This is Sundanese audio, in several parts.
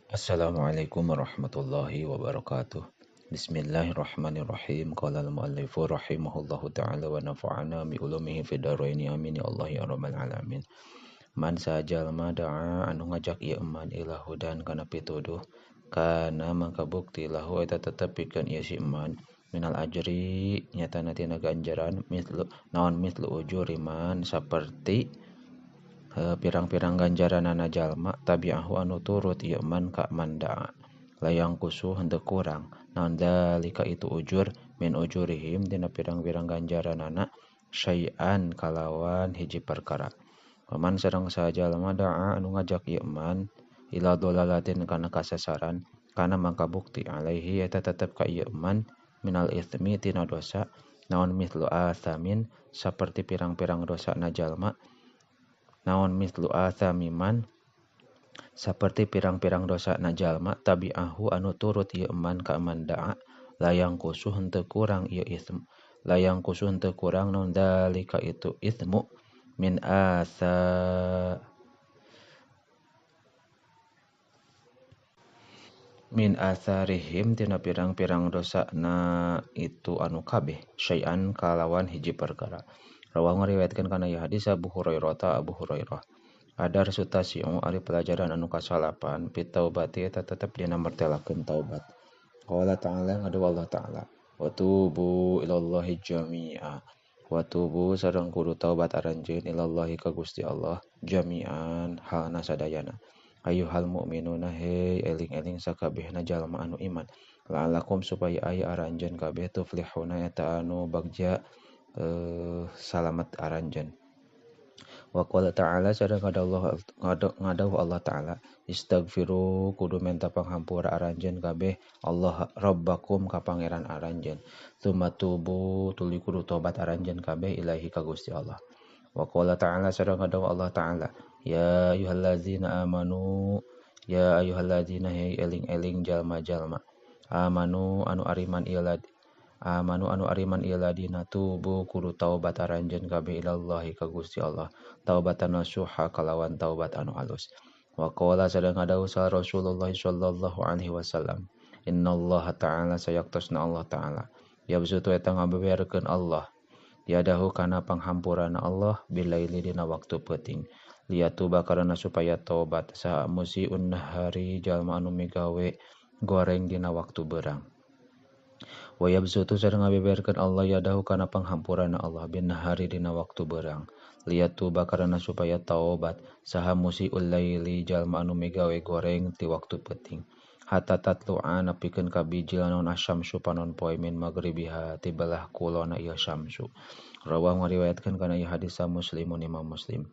Assalamualaikum warahmatullahi wabarakatuh. Bismillahirrahmanirrahim. Qala al-muallifu rahimahullahu ta'ala wa nafa'ana bi ulumihi fid dharain. Amin ya Allah ya rabbal alamin. Man sajalma da'a anu ngajak ieu man ila hudan kana pituduh, kana mangka bukti lahu eta tetep pikeun ieu si man minal ajri nyatana tina ganjaran mithlu naon mithlu ujuri man saperti pirang-pirang ganjaranana jalma tabi'ahu anu turut ieu man ka man da'a layang kusuh henteu kurang naon dalika itu ujur min ujurihim dina pirang-pirang ganjaranana syai'an kalawan hiji perkara. Paman sareng sajalma da'a anu ngajak ieu man ila dolalatin kana kasasaran kana mangka bukti alaihi eta tetep ka ieu man minal itsmi tina dosa naon mithlu athamin saperti pirang-pirang dosa na jalma naon mithlu athamiman saperti pirang-pirang dosa na jalma tabi'ahu anu turut ieu man ka man da'a layang kusuh henteu kurang ieu ism layang kusuh henteu kurang naon dalika itu ismu min asa min atharihim tina pirang-pirang dosa na itu anu kabeh syai'an kalawan hiji perkara. Rawah ngariwayatkeun kana ieu hadis Abu Hurairah ta Abu Hurairah. Adar sutasiu ari pelajaran anu kasalapan fit taubati eta tetep dina mertelakeun taubat. Qala ta'ala ngadu Allah ta'ala wa tubu ilallahi jami'a. Wa tubu sareng kudu taubat aranjeun ilallahi ka Gusti Allah jami'an halna sadayana. Ayyuhal mu'minuna hey eling-eling sakabehna jalma anu iman. La'allakum supaya aya aranjeun kabeh tuflihuna eta anu bagja salamat aranjeun. Wa qala ta'ala sareng ngadawuh Allah ta'ala istaghfiru kudu menta panghampura aranjeun kabeh Allah rabbakum ka pangeran aranjeun. Tsumma tubu tuluy kudu tobat aranjeun kabeh ilahi ka Gusti Allah. Wa qala ta'ala sareng ngadawuh Allah ta'ala ya ayyuhallazina amanu ya ayyuhallazina hey eling-eling jalma-jalma amanu anu ariman ieu amanu anu ariman ieu ladina tubu kudu taubat aranjeun kabeh ilallahi ka Gusti Allah taubatan nasuha kalawan taubat anu alus. Wa qala sareng ngadawuh Rasulullah sallallahu alaihi wasallam innallaha ta'ala sayaktosna Allah ta'ala yabsutu eta ngabeberkeun Allah yadahu kana panghampurana Allah bilaili dina waktu peuting liyatuba karena supaya taubat saha musiun nahari jalma anu migawe goreng dina waktu berang. Wa yabsutu sareng ngabeberkeun Allah yadahu kana panghampurana Allah bin nahari dina waktu berang liyatuba karena supaya taubat saha musiul laili jalma anu migawe goreng ti waktu peuting hatta tatlu'a nepikeun ka bijil naon asyamsu panon poe min maghribiha ti belah kulona ieu syamsu. Rawah ngariwayatkeun kana ieu hadis Muslimun Imam Muslim.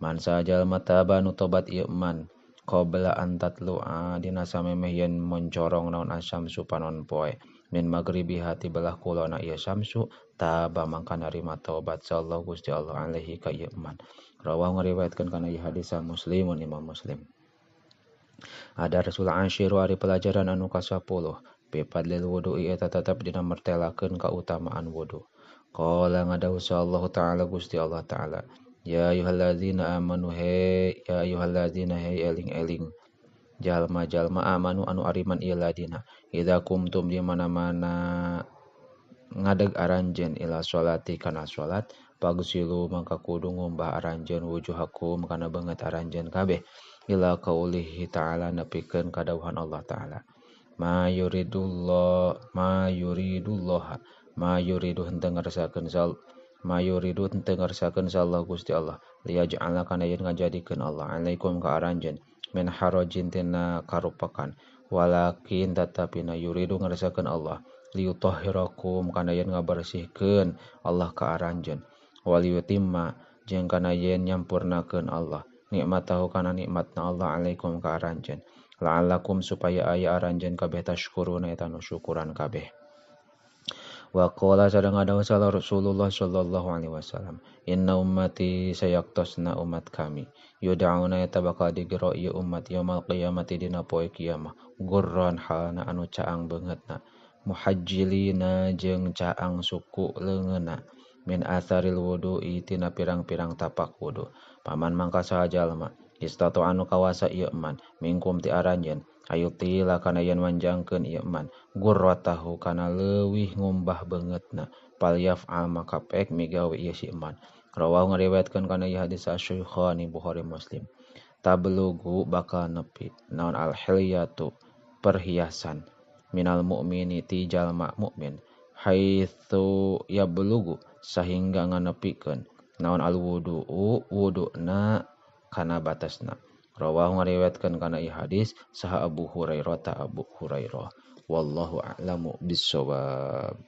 Man sajalma taba nu tobat ieu man qabla an tatlu'a dina samemeh yen moncorong naon asyamsu panon poe min maghribiha ti belah kulona ieu syamsu taba mangka narima taubat sallallahu Gusti Allah alaihi ka ieu man. Rawah ngariwayatkeun kana ieu hadis Muslimun Imam Muslim. Ada Rasul Ashiru ari pelajaran anu ka-10 bi fadlil wudu'i eta tetep dina mertelakeun kautamaan wudu. Qala ngadawuh sallallahu ta'ala Gusti Allah ta'ala ya ayyuhallazina amanu hey ya ayyuhallazina hey eling-eling jalma-jalma amanu anu ariman ieu ladina idza kumtum di mana-mana ngadeg aranjeun ila sholati kana salat pagsilu mangka kudu ngumbah aranjeun wujuhakum kana beungeut aranjeun kabeh ila qaulihi ta'ala nepikeun kadawuhan Allah ta'ala ma yuridullah ma yuridullah ma yuridu henteu ngarsakeun sal ma yuridu henteu ngarsakeun Allah Gusti Allah liyaj'ala kana yen ngajadikeun Allah alaikum ka aranjeun min harajin tina karupakan walakin tatapina yuridu ngarsakeun Allah liyutahhirakum kana yen ngabersihkeun Allah ka aranjeun waliyutimma jeung kana yen nyampurnakeun Allah nikmatahu kana nikmatna Allah alaikum ka aranjeun la'allakum supaya aya aranjeun kabeh tashkuruna eta nu syukuran kabeh. Wa qala sareng ngadawuh Rasulullah sallallahu alaihi wasallam inna ummati sayaktosna umat kami yud'auna eta bakal digero ieu umat yaumal qiyamati dina poe kiamah gurran halna anu caang beungeutna muhajjilina jeung caang suku leungeunna min atharil wudu'i tina pirang-pirang tapak wudu. Paman mangka saha jalma Istatu anu kawasa ieu man mingkum ti aranjeun ayutila kana yen manjangkeun ieu man gurratahu kana leuwih ngumbah beungeutna falyaf'al maka pek migawe ieu si man. Rawahu ngariwayatkeun kana ieu hadis Asy-Syaikhani Bukhari Muslim. Tablugu bakal nepi naon al-hilyatu perhiasan minal mukmini ti jalma mukmin haitsu yablugu sahingga nganepikeun naon al-wudu'u wuduna kana batasna. Rawahu ngariwayatkeun kana ieu hadis saha Abu Hurairah ta Abu Hurairah. Wallahu a'lamu bissawab.